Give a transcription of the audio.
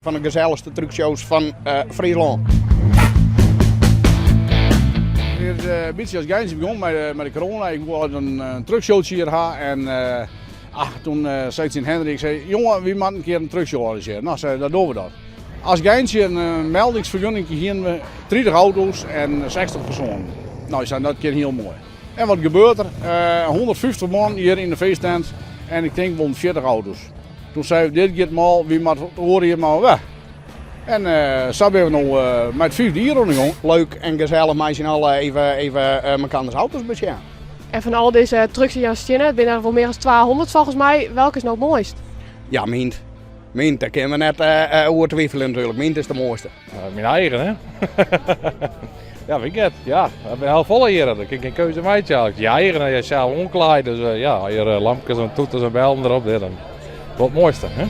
Fan de gesellichste truckshows fan Fryslân. It is in bytsje as geintsje begûn mei de corona. Ik woe altyd in truckshowtsje hjir ha en ach, toen sei ik tsjin Henry, ik sei, jonge, wy moatte in kear in truckshow organisearje. No, sei er, dan dogge we dat. As geintsje in meldingsfergunning hiene we 30 auto's en 60 persoanen. No, ik sei, dat kin hiel moai. En wat gebeurt der? 150 man hjir yn de feesttent en ik tink wol 40 auto's. Toen sei we, dit giet mal, wy moatte it oare jier mar wer. En sa binne we no mei it fyfde jier oan de gong. Leuk en gesellich mei syn allen even mekanders auto's besjen. En fan al dizze trucks dy't hjir steane, it binne der wol mear as 200 folgens my, welke is no it moaist? Ja, mynt. Mynt, dêr kinne we net oer twifelje natuerlik. Mynt is de moaiste. Myn eigen, hè? ja, wie it. Ja, we binne al folle hjir. Ik kin gjin keuze meitsje eigentlik. Je eigen en je sels oanklaaid. Dus ja, hjir lampkes en toeters en bellen derop. Dit dan wol it moaiste, hè?